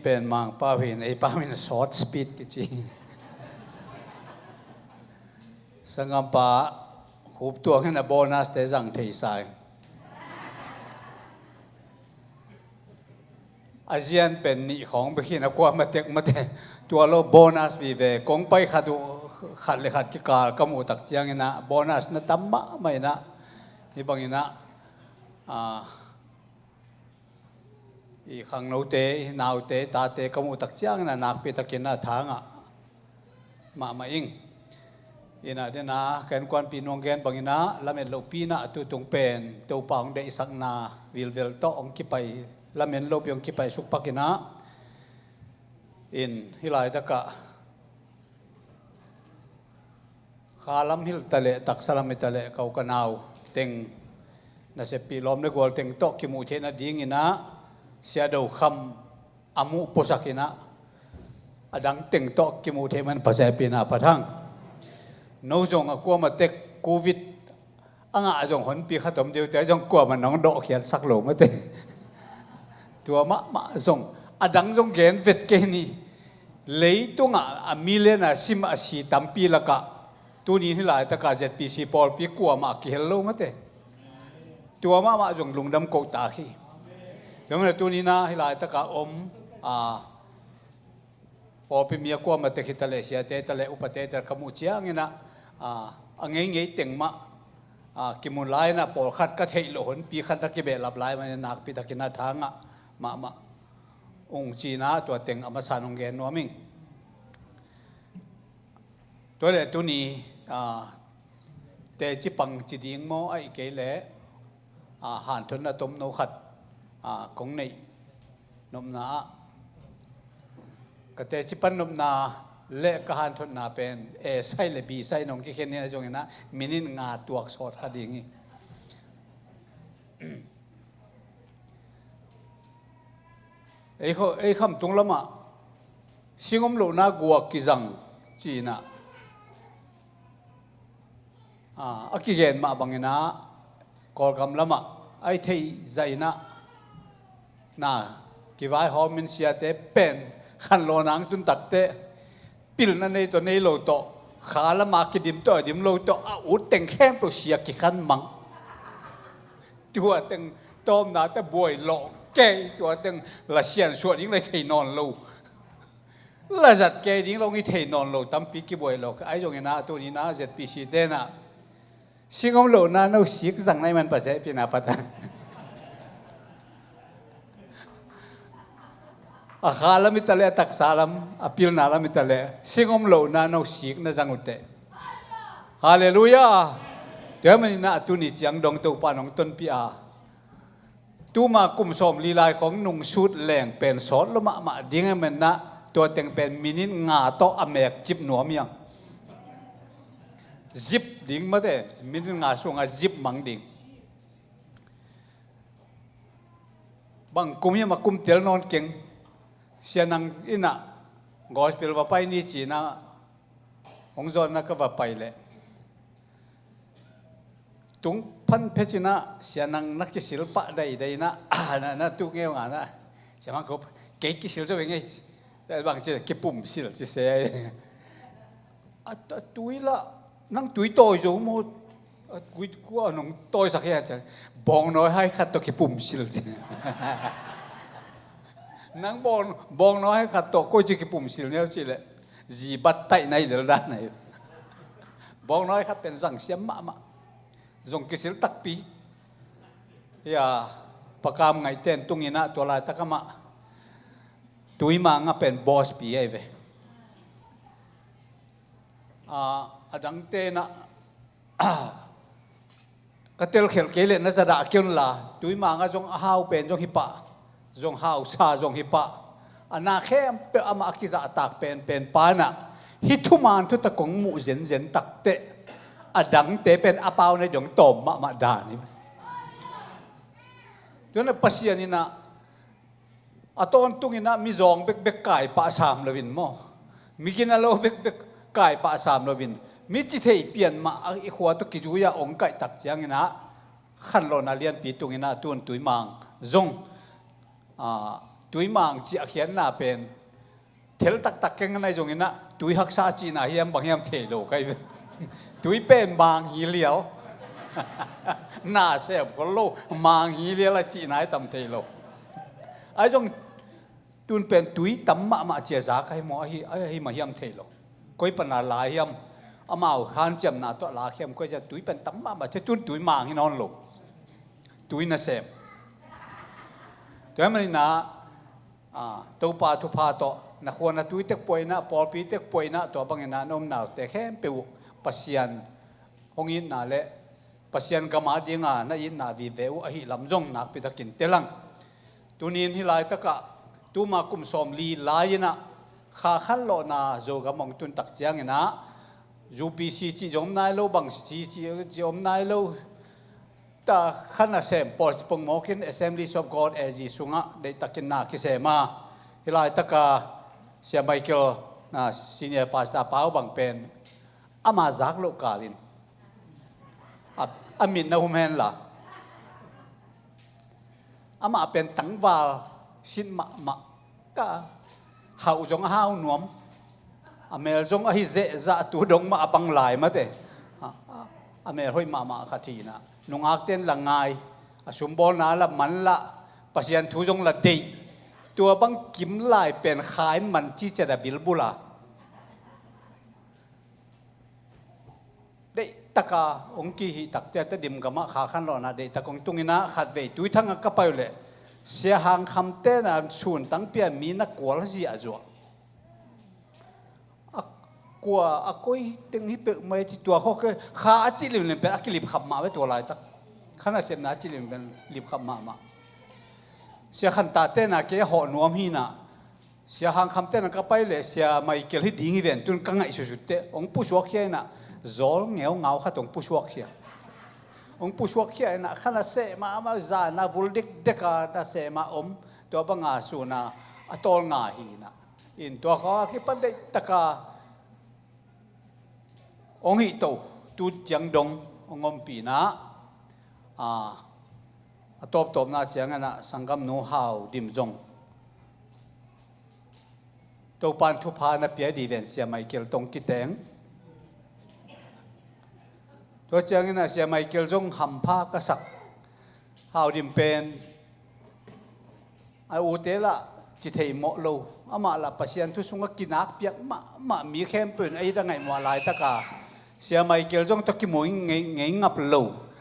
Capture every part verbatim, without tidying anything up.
pen Mangpau hi in, ei pau in short speech kici. Sanggampa Khup Tuang in a bonus te zang thei sa ing. A zian pen nih khawng bek hi in, a kuamah tek mate. Tua lo bonus vive, kong pai khat uh, khat le khat kikal ka muh tak ciangin ah bonus na tam mahmah in ah, hih bangin ah, ah, i khangnote, i naute, tate ka muh tak ciangin ah nakpi takin ah tha ngah mahmah ing. Ina dena ka innkuanpih in hong gen bangin ah, lamet lopi in ah tutung pen Topa hong deihsakna vilvel tawh hong kipai, lamen lopi hong kipai suk pak in ah, in hih laitak ah kha lam hi taleh, taksa lam hi taleh, ka u ka nau teng, naseppih lawm le gual teng tawh kimuh theihna dingin ah Sia Do Kham a muh puasak in ah, a dang teng tawh kimuh theih man Pasian hehpihna phat hang. No zong a kuamah tek Covid a ngah zong honpi khat om deuh te, zong kuamah nong dawhkhiatsak lo mate. Tua mahmah zong, a dang zong gen vet kei ni. Leitungah a million a sim a si tampi lakah tuni hih laitak ah Z P C pawlpi kuamah kihel lo mate. Tua mahmah zong lungdam kohtak hi. Tua manin tuni in ah hih laitak ah om, a, pawlpi mi a kuamah tek hi taleh, siate taleh, upate taleh ka muh ciangin ah, a, a ngeingei teng mah, a, kimu lai in ah, pawlkhat ka theih loh honpi khat na kibehlap lai manin nakpi takin ah tha ngah mahmah ung ci in ah tua teng a masa in hong gen nuam ing. Tua leh tuni, a, teci pang ci ding maw, ahih kei leh, a, hanthotna tomno khat, a, kong neih nopna ah, ka teci pan nopna le ka hanthotna pen A side le B side in hong kikhen hi a, zongin ah minute nga tuak sawt kha ding hi. Ei kho-, ei khamtung lamah sing om lohna guak kizang ci in ah, a, a kigen mah bangin ah, Kawlgam lamah a i theih zah in ah, na, kivaihawm in siate pen khanlawhna hong tun tak teh, pilna nei tawh nei lo tawh, kha lamah kidim tawh a dim lo tawh, a ut teng khempeuh sia kikhan mang. Tua teng tawpna teh buai lawh kei, tua teng la siansuah ding la i thei nawn lo, la zat kei ding lo i thei nawn lo tampi kibuai lawh kei. Ahi zongin ah tuni in ah Z P C te in ah sing om lohna no sik zang na hih man Pasian hehpihna phat hang. A kha lam hi taleh, a taksa lam, a pilna lam hi taleh, sing om lohna no sik na zang uh teh. Halleluiah. Tua manin ah tuni ciang dong Topa in hong tonpih a, tuma kum sawmli lai khawng nungsut leng pen sawt lo mahmah ding ahih manin ah, tua teng pen minute nga tawh a mek cip nuam hi hang. Zip ding mate, minute nga sungah zip mang ding. Bang kum hiam a kum tel nawn keng. Sia Nang in ah gospel va pai ni ci in ah, hong zawhna ka va pai leh, tung phan phet in ah Sia Nang na kisil pah daidai in ah, na, na tu ngeu nga na, Sia Mang Khup, kei kisil zo ve ngei. Bang ci, kipumsil ci se. A, a tui lah, nang tui tawi zo maw? A tui kua nong tawisak hia ci. Bawngnawi hai khat tawh kipumsil ci. Nang bawn-, bawngnawi hai khat tawh koi ci kipumsil niau cih leh, zi bat taih na hi lel dan ahi. Bawngnawi khat pen zang siam mahmah. Zong kisil takpi. Hia, Pa Kam Ngaih ten tung in ah tua laitak amah Tuimang ah pen boss pi ahi ve. A, a dangte in ah, ka telkhelh kei leh na za dah kei un la, Tuimang ah zong a hau pen zong hi pah, zong hausa zong hi pah, a na khempeuh amah a kizahtak penpen pa in ah, hih thuman thutak kong muh zenzen tak teh, a dangte pen a pau na dong tawm mahmah dan hi. Tua in ah Pasian in ah, a tawntung in ah mizawng bekbek kaipah sam loin maw, mi gina lo bekbek kaipah sam loin, mi ci thei pian mah a i khua tawh kizui-a hong kaih tak ciangin ah, khanlawhna lianpi tung in ah tun Tuimang zong, a, Tui mang ciahkhiatna pen thel taktak keng nai zongin ah tui haksa cihna hiam bang hiam thei lo kai ve. Tui pen mang hi lial. Na sem khol lo, mang hi lial a cihna hi tam thei lo. Ai zong tun pen tui tam mahmah cia za kai maw ahi, ahi mah hiam thei lo. Koi pana la hiam, amau hanciamna tawh la hiam, koi cia tui pen tam mahmah cia tun tui mang hi nawn lo. Tui na sem. Tua hi manin ah, ah, Topa thupha tawh na khua na tui tek puaina, pawlpi tek puaina, tua bangin ah na omna te khempeuh uh Pasian hong itna le Pasian gam a dinga na itna vive uh ahi lam zong nakpi takin tel ang. Tunin hih laitakah tuma kum sawmli lai-in ah Kha khanlawhna Zogam hong tun tak ciangin ah U P C cih zong om nai lo, bang C cih zong om nai lo. Ta kha nasem pawl pongmawkin Assemblies of God A G sungah deihtakin na kisem a, hih laitaka Sia Michael, na senior pastor pau bang pen ama zak loh kalin a, a mit na hum henla. Amah pen tangval sin mahmah. Ka hauh zong a hau nuam, a mel zong ahi zehzah, tu dong mah a bang lai mate. A, a, a mel hoih mahmah khat hi inah, nungakten la ngai, a sumbawlna la man lah, Pasian thu zong la deih. Tua bang kim lai pen Kha in man ciciat a bilbul a deihtaka hong kihih takte a Tedim gamah Kha khanlawhna deihtak hong tunginah khatvei Tuithang a ka pai uh leh Sia Hang Kham tena sun tangpi a mi na kual ziahzuah. A kua a koi teng hi peuhmah e ci tua khawk e, Kha a cih limlim pen a kilipkhap mah ve tua laitak. Kha nasepna a cih limlim pen lipkhap mahmah. Sia Khan Tah tena kei a hawh nuam hi inah, Sia Hang Kham tena ka pai leh Sia Michael hi ding hi ven tun ka ngaih susutte, hong pusuak khia inah, zawl ngeungau khat hong pusuak khia. Hong pusuak khia inah, kha nasem mahmah, zana vul dekdeka nasem a om, tua banga suna a tawl nga hi inah. In tua kha a kipan deihtaka hong hih to, tu ciang dong hong ompih inah, a, a tawptawpna cianginah sanggamnu Hau Dim zong Topan thupha na pia dih ven Sia Michael tawh kiteng. Tua cianginah Sia Michael zong hampha ka sak. Hau Dim pen a ute lah ci thei mawh lo. Amah lah Pasian thu sungah kinakpiak mahmah, mi khempeuh in a it a ngaihmuah laitaka Sia Michael zong tawh kimu ngei, ngei ngap lo.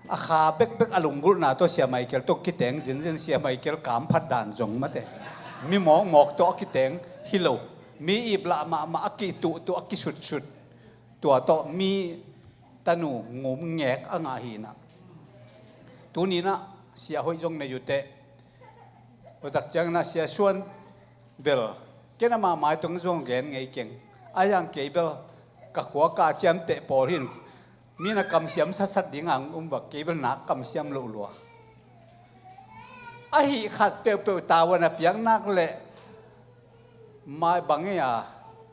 A kha bekbek a lunggulhna tawh Sia Michael tawh kiteng zinzin, Sia Michael kamphat dan zong mate. Mi mawkmawk tawh a kiteng hi lo. Mi iplah mahmah a kituhtuh a kisutsut. Tua tawh mi tanu ngum ngek a ngah hi inah. Tuninah sia hoih zong nei uh teh. Tua tak cianginah Sia Suan bel ken amah mai tong zong gen ngei keng. A yang kei bel ka khua ka ciamteh pawl hin mi na kamsiam satsat ding ang um vak, kei bel nak kamsiam loh lua. Ahi khat peuhpeuh tavuan a piaknak leh mai bang ei a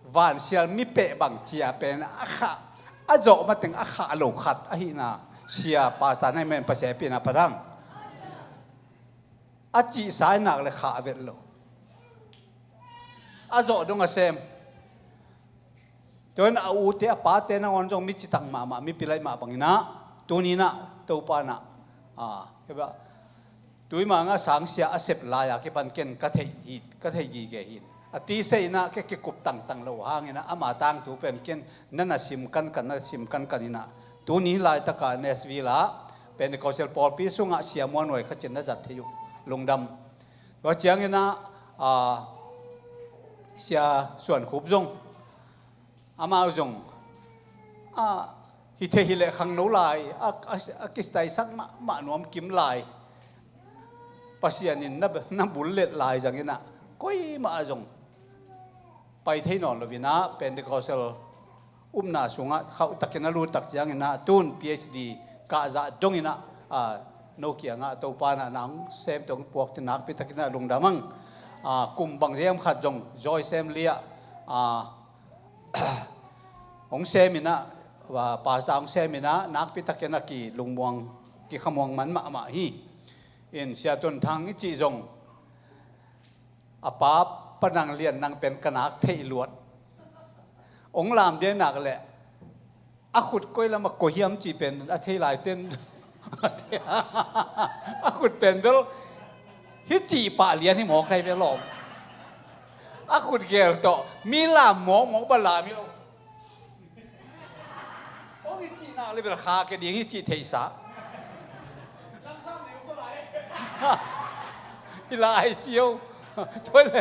vansial mi peh bang cia pen a khah, a zawh mateng a khah lo khat ahihna sia pastor na hi men Pasian pina padang. A cihsa i nak le khah vet lo. A zawh dong a sem. Tua in a ute a pate nangawn zong mi citak mahmah, mi pilaih mah banginah tuninah Topa inah, a, kei bel tuimangah sangsia a sep lai-a kipan ken ka theih hi, ka theih gige hi. A tise inah kei kikup tangtang lo hanginah ama tangthu pen ken na na sim kankan, na sim kankan inah tuni laitaka Nashville ah Pentecostal pawlpi sungah sia muanhuai khat cin na zat thei uh. Lungdam. Tua cianginah, a, Sia Suan Khup zong amau zong, a, hi thei hi leh khangno lai, a, a, a kistaisak mahmah nuam kim lai. Pasian in na, na bullet lai zanginah koimah a zong pai thei nawn loinah Pentecostal upna sungah khauhtakin a lut tak cianginah tun P H D kahzah donginah, a, no kiangah Topa inah na hong sem tawh hong puak te nakpi takinah lungdam ang. A, kum bang ziam khat zong Joy sem liah, a, hong sem inah, a, pastor hong sem inah nakpi takin a kilungmuang, kikhamuang man mahmah hi. In Sia Tun Thang i cih zong A pa, Pa Nang Lian Nang pen ka nak theih luat. Ong lam dia nak leh a khut koi lam a koi hiam cih pen a thei lai ten. A khut pen bel hi cih pah lian hi mawk kai ve lawm. A khut gel tawh mi lam mawk mawk ba lam hi lo. Ong hi cih nak le bel kha ke ding hi cih theihsa. Hi lai cio. Tua le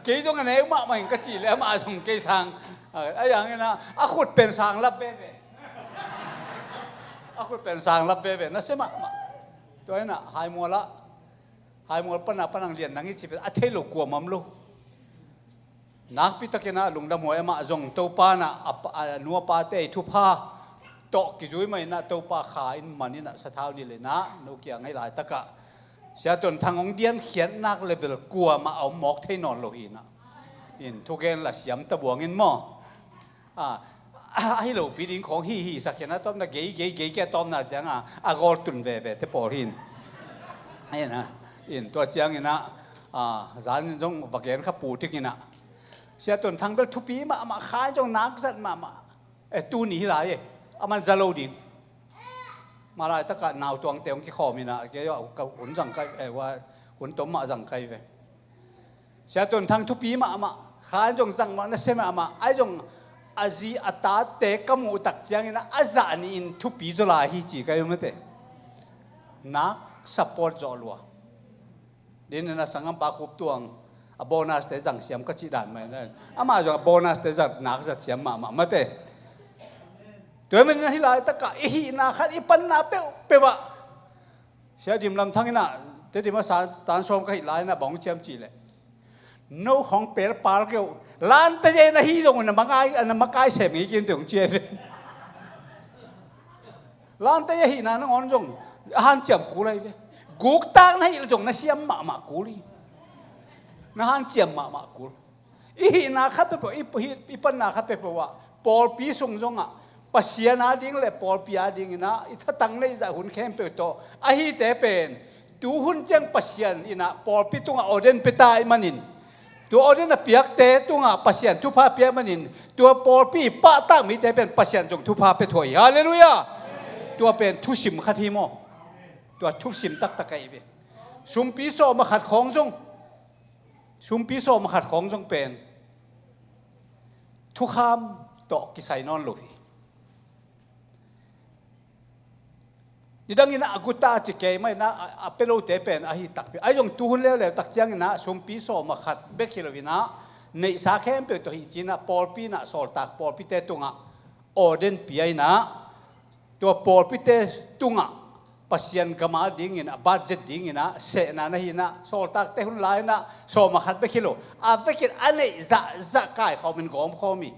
kei zong a neu mahmah in ka cih le amah zong kei sang. A yang ina a khut pen sang lap veve. A khut pen sang lap veve na se mahmah. Tua ina Haimual ah, Haimual pana Pa Nang Lian Nang hi cih pen a thei lo kuamah om lo. Nakpi takin ah lungdam huai, amah zong Topa in ah a pa, a nu a pate i thupha tawh kizui mah in ah Topa kha in man in ah sathau ni le na no kiang ahi laitakah Sia Tuan Thang hong diankhiat nak le bel kuamah a om mawk thei nawn lo hi na. In thugen la siam ta buang in maw? A, ahi lopi ding khawng hi hi sak kei na tawmna gei gei gei kia tawmna ciang a a gawl tun veve te pawl hi in. Ahi na, in tua ciang in ah, a, zan in zong va gen kha pu tik in ah Sia Tuan Thang bel thupi mahmah, kha in zong nak zat mahmah. E, tuni hi lai e, a man za lo ding. Mah laitakah nau tuangte hong kikhawm in ah kei ah ka hun zang kai, e, hun tom mah zang kai ve. Sia Tuan Thang thupi mahmah, kha in zong zang mah, na se mahmah, ahi zong a zi a tate ka muh tak ciang in ah a zah nih in thupi zaw lai hi ci kai mate. Nak support zawh lua. Din na sanggampa Khup Tuang a bonus te zang siam ka cih dan mai na. Amah zong a bonus te zat nak zat siam mahmah mate. Tua hi manin ah hi laitakah i hihna khat i panna peuhpeuh ah Sia Dim Lam Thang in ah Tedim a san tan sawm ka hih lai in ah bang hong ciam cih leh no khawng pelpal kei uh. Lante na hi zong na makai, na makai sem ngei kei un teh hong ci ve. Lante ahihna nangawn zong a hanciam kul ahi ve. Guktak na hih zong na siam mahmah kul hi. Na hanciam mahmah kul. I hihna khat peuhpeuh, i, i, i panna khat peuhpeuh ah pawlpi sung zongah Pasian ading le pawlpi ading in ah i thatang neih zah hun khempeuh tawh ahite pen tu hun ciang Pasian in ah pawlpi tungah ordain pia ta ahih manin, tua ordain a piakte tungah Pasian thupha pia ahih manin tua pawlpi i pahtak mite pen Pasian zong thupha pia thuah hi. Halleluiah. Tua pen thusim khat hi maw? Tua thusim taktak ahi ve. Sumpi sawm a khat khawng zong, sumpi sawm a khat khawng zong pen thukham tawh kisai nawn lo hi. Nidang in ah a guta ci kei mah in ah a, a pia lote pen ahi takpi. Ahi zong tu hun leuleu tak ciang in ah sumpi sawm a khat bek hi lo in ah neihsa khempeuh tawh hi ci in ah pawlpi in ah sawltak pawlpite tungah ordain pia in ah tua pawlpite tungah Pasian gam adingin a budget dingin ah sehna na hi in ah sawltakte hun lai in ah sawm a khat bek hi lo, a vekin a neih zahzah kaikhawm in gawmkhawm hi.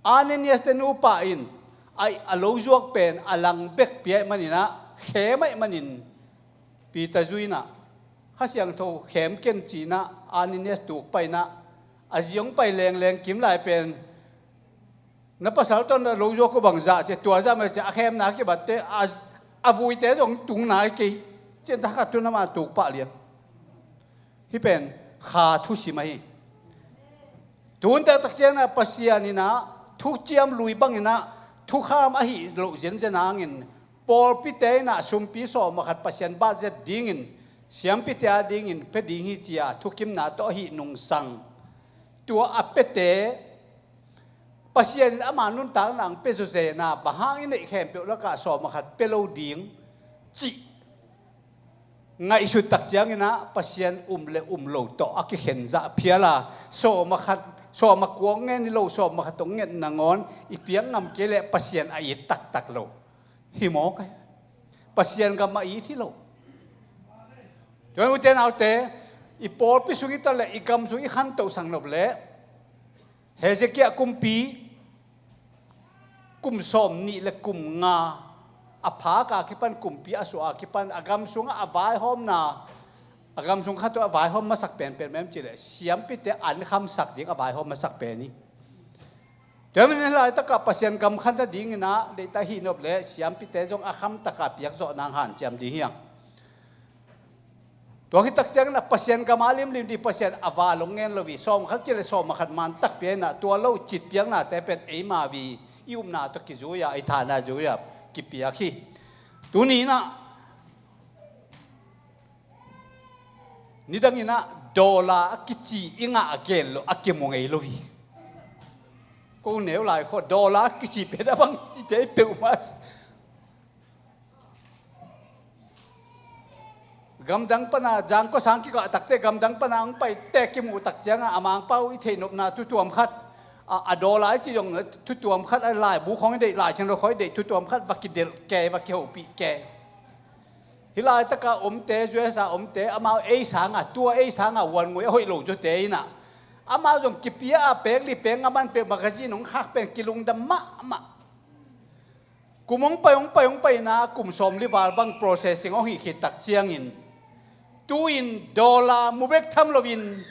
Ananias te nupa in a, a lo zuak pen a lang bek pia ahih manin ah khem ahih manin Peter zui in ah Kha Siangtho khem ken ci in ah Ananias tuk pai in ah a zi hong pai lengleng kim lai pen na pasal tawh na lo zuak uh bang zah ci, tua zah mah ci, a khemna kibatte a, a vuite zong tung nai kei. Cian ta khat tu na ma tuk pah lian. Hih pen kha thusim ahi. Tun taktak ciang ah Pasian in ah thuciam lui bangin ah thukham ahi loh zenzen hangin pawlpite in ah sumpi sawm a khat Pasian budget dingin siampite adingin pia ding hi ci-a thukimna tawh ahi nungsang. Tua a piate Pasian in ama nuntakna ang pia zawzen a, bang hang i neih khempeuh lakah sawm a khat pia lo ding cih ngaihsut tak ciangin ah Pasian um le um lo tawh a kikhen zah phial a, sawm a khat, sawm a kua hong ngen hi lo, sawm a khat hong ngen nangawn i piak ngam kei leh Pasian a it taktak lo hi mawk a. Pasian gam a it hi lo. Tua hi ute naute, i pawlpi sung i ta leh i gam sung i khantoh sang nop leh Hezekiah kumpi kum sawm nih le kum nga a phak a kipan, kumpi a suah a kipan a gam sungah a vaihawmna, a gam sung khat tawh a vaihawm masak penpen mah em cih leh siampite an khamsak ding a vaihawm masak pen hi. Tua hi manin laitakah Pasian gam khan nadingin ah deihtak hih nop leh siampite zong a khamtaka piakzawh nang hanciam ding hi hang. Tua khit tak ciangin ah Pasian gam a limlim ding, Pasian a val hong ngen lo hi. Sawm khat ci le sawm khat man takpi a, inah tua lo citpiaknate pen eima hi, i upna tawh kizui a, i thahna zui a kipiak hi. Tuni inah nidang inah dollar a kici i ngah a gen lo a kimu ngei lo hi. Ko neu lai khaw dollar a kici pen a bang cite i peuhmah. Gamdang pana zangkua sang kikah takte gamdang pana hong paite kimuh tak ciangah a Mangpau i theihnopna thutuam khat, a, a dollar i ci zong thutuam khat, a laibu khawng i deih, laicing lo khawng i deih thutuam khat va kidelh ke, va kihopih ke. Hih laitaka omte, U S A omte, amau ei sangah, tua ei sangah huan ngui a hoih lo zawte inah amau zong kipia a pek li pek ngaman pek magazine hong khak pen kilungdam mahmah. Kum hong pai, hong pai, hong pai inah kum sawmli val bang processing hong hih khit tak ciangin tu-in dollar mu bek tham loin,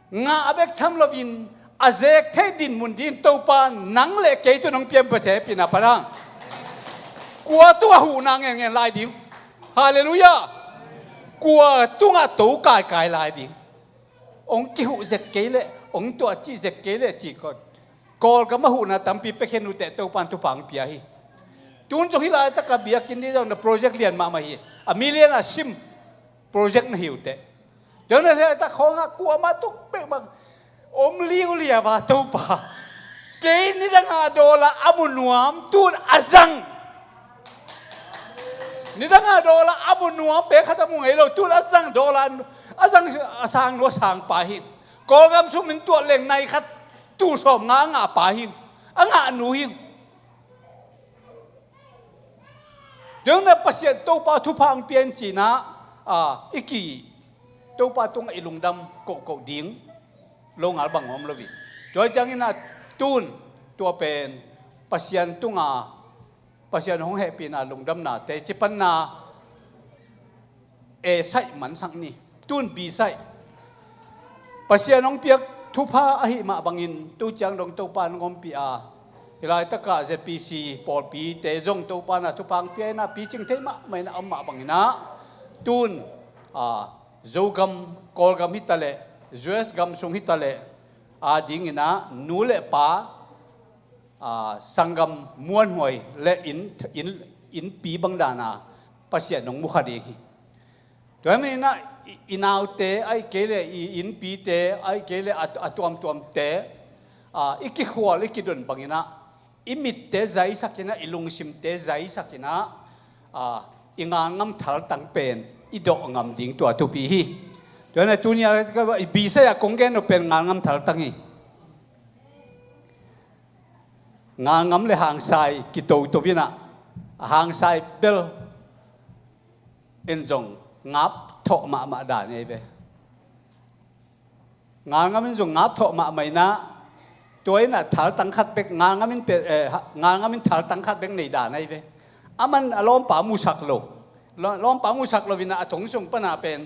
ngah bek tham loin, a zek theih dinmun dingin Topa nang le kei tawh nong pian Pasian hehpihna pan hang. Kua tungah huhna ngen ngen lai ding? Halleluiah. Kua tungah to kaikai lai ding? Hong kihuh zek kei leh, hong tuah cih zek kei leh cih kawt. Kawlgam a huhna tampi pia khin uh teh Topa in thupha hong pia hi. Tun zong hih laitaka biakinn ding zong na project lian mahmah hi. A million a sim project na hi uh teh. Tua na hih laitak khawngah kuamah tuk peuh bang om liuliau a Topa. Kei nidang a dollar a mu nuam tun a zang. Nidang a dollar a mu nuam, pek khat a mu ngei lo, tun a zang dollar, a zang a sang nua sang pa hi. Kawlgam sum in tuah leng nai khat tul sawmnga a ngah pa hi. A ngah nu hi. Deuh na Pasian Topa thupha hong pian cinah, a, i ki Topa tungah i lungdam kohkoh ding lo ngal bang om lo hi. Tua ciangin ah tun tua pen Pasian tunga Pasian hong hehpihna lungdamna teci panna A side mansak ni. Tun B side. Pasian hong piak thupha ahi mah bangin tu ciang dong Topa in hong ompih a, hih laitakah Z P C pawlpite zong Topa in ah thupha hong pia inah picing thei mahmah inah om mah bangin ah tun, a, Zogam, Kawlgam hitaleh, U S gam sung hitaleh, a dingin ah nu le pa, a, sanggam muanhuai le inn, inn, innpi bang dana Pasian hong mu kha ding hi. Tua hi maninah i, i naute ahih kei leh i innpite ahih kei leh a, a tuamtuamte, a, i kikhual i kidon banginah i mitte zaisakinah, i lungsimte zaisakinah, a, i ngalngam thaltang pen i dawh ngam ding tua thupi hi. Tua hi na tunia i bisai a kong gen uh pen ngalngam thaltang hi. Ngalngam le hangsai kitoto inah, a hangsai bel in zong ngap thawh mahmah dan ei ve. Ngalngam in zong ngap thawh mahmah inah, tua inah thaltang khat bek, ngalngam in pe, eh, ha, ngalngam in thaltang khat bek nei dan ei ve. Aman a lawmpa musak lo. Law-, lawmpa musak lo inah a thong sung pana pen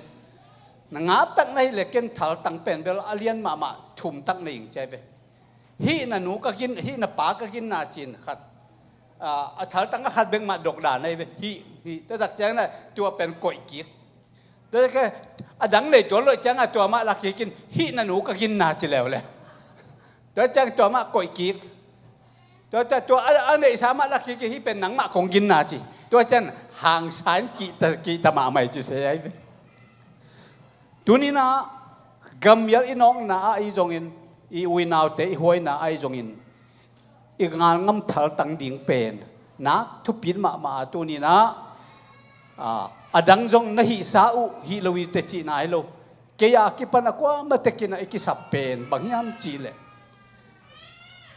na ngap tak na hih le ken thaltang pen bel a lian mahmah thum tak na ing ci ei ve. Hih na nu ka gin, hih na pa ka ginna cin khat. A, a thaltang a khat bek mah dok dan ei ve. Hih, hih. Tua tak ciangin ah tua pen koih kik. Tua ciang a dang nei tuan loh ciangah tua mah lak kikin hih na nu ka ginna ci leuleu. Tua ciang tua mah koih kik. Tua, tua, tua a, a neihsa mah lak kikin hih pen nangmah kong ginna ci. Tua ciang hangsa in kihta, kihta mahmah hi ci se ei ve. Tuninah gam mial i nawkna ah i zongin, i uinaute i huaina ah i zongin, i ngalngam thaltang ding pen nak thupit mahmah a tuninah, a, a dang zong na hihsa uh hih lo i tecihna hi lo. Kei a kipan a kuamah tekinah i kisap pen bang hiam cihleh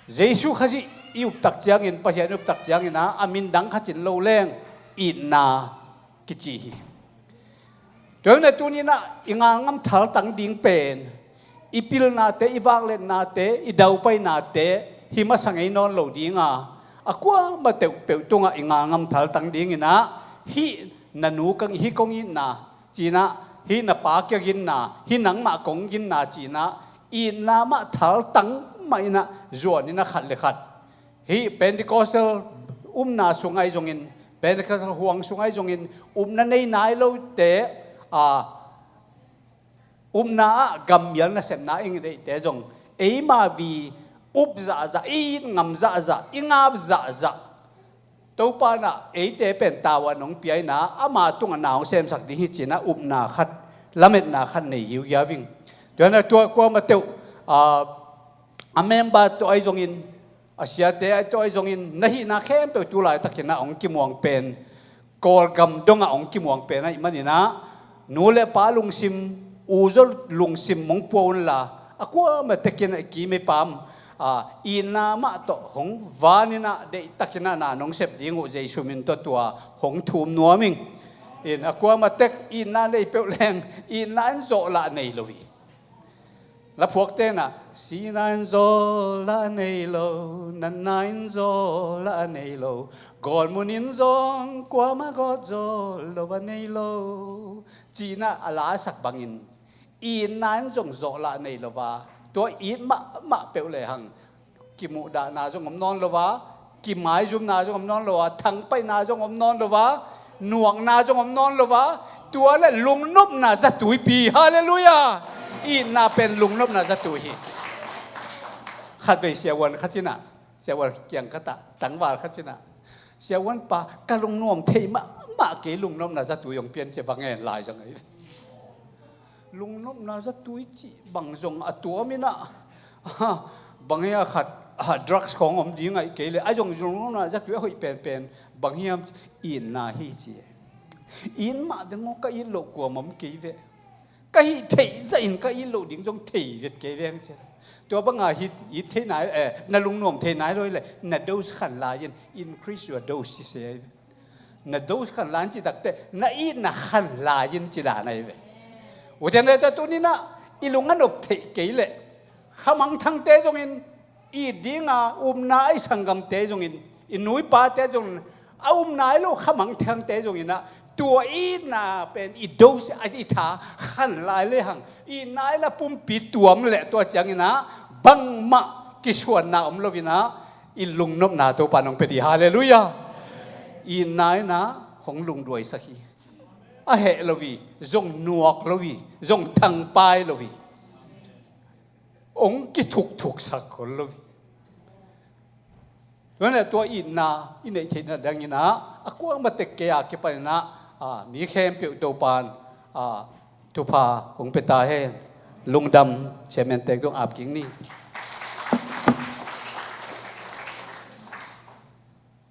Jesu Khazih i uptak ciangin, Pasian i uptak cianginah a min dang khatin lo leng itna kici hi. Tua hi na tuninah i ngalngam thaltang ding pen i pilnate, i vakletnate, i daupainate hi masa ngei nawn lo dinga, a kuamah teuhpeuh tungah i ngalngam thaltang dinginah hih na nu ka, hih kong itna cinah, hih na pa ka ginna, hih nangmah kong ginna cinah, itna mah thaltang mah inah zuaninah khat le khat hih Pentecostal umna sung ahi zongin, Pentecostal huang sung ahi zongin, upna nei nai lote a, upna ah gammial nasepna i neihte zong eima vi up zahzah, i it ngam zahzah, i ngap zahzah, Topa in ah eite pen tavuan hong pia in ah ama tungah na hong semsak ding hi ci-in ah upna khat, lametna khat nei hiuhiau ing. Tua hi a, tua kuamah teuh, a, a member tawh ahi zongin, a siate tawh ahi zongin, na hihna khempeuh tu laitakin ah hong kimuang pen, Kawlgam dongah hong kimuang pen ahih manin ah, nu le pa lungsim, uzaw lungsim hong pua unla, a kuamah tekin ah i kim i pam, a, itna mah tawh hong van in ah deihtakin ah na nong sep ding uh Jesu min tawh tua hong thum nuam ing. In a kuamah tek itna nei peuh leng, itna in zawhlah nei lo hi. Laphuakte in ah, sihna in zawhlah nei lo, natna in zawhlah nei lo, gawtmun in zong kuamah gawt zo lo a nei lo, ci-in ah a la a sak bangin, itna in zong zawhlah nei lo a, tua it mahmah peuh lehang, kimuhdahna zong om nawn lo a, kimaizumna zong om nawn lo a, thangpaihna zong om nawn lo a, nuakna zong om nawn lo a, tua le lungnopna zatuipi. Halleluiah. Itna pen lungnopna zatui hi. Khatvei siavuan khat in ah, siavuan kiang khat ah tangval khat in ah, siavuan pa, ka lungnuam thei mahmah kei, lungnopna zatui hong pia in ci-a va ngen lai zong ahi. Lungnopna zatui cih bang zong a tuam in ah, bang hi a khat, a, drugs khawng om ding ahih kei leh, a zong lungnopna zatui a hoih penpen bang hiam, itna hi ci. It mah veng aw, ka it loh kuamah om kei ve. Ka hih theih zahin ka it loh ding zong thei vet kei veng ci. Tua banga hih, it thei nai, eh, na lungnuam thei nai lo hi leh, na dose khan lai in, increase your dose ci se ahi ve. Na dose khan lai in cih takteh, na itna khan lai in ci dan ahi ve. Ute naute, tuni-in ah i lung a nop theih kei leh, khamangthangte zongin, it dinga upna a i sanggamte zongin, i nu i pate zongin, a upna a i lo khamangthangte zongin ah, tua itna pen i dose, a i tha khan lai lehang, itna in a pumpi tuam leh tua ciangin ah, bangmah kisuanna om lo-in ah, i lungnopna Topa in hong pia ding. Halleluiah. Itna in ah hong lungduaisak hi. A heh lo hi, zong nuak lo hi, zong thangpai lo hi. Hong kithukthuksak khol lo hi. Tua hi a, tua itna i neih theihna dingin ah, a kuamah tek kei a kipan in ah, a, mi khempeuh Topa in, a, thupha hong pia ta hen. Lungdam. Chairman te zong ap kik ni.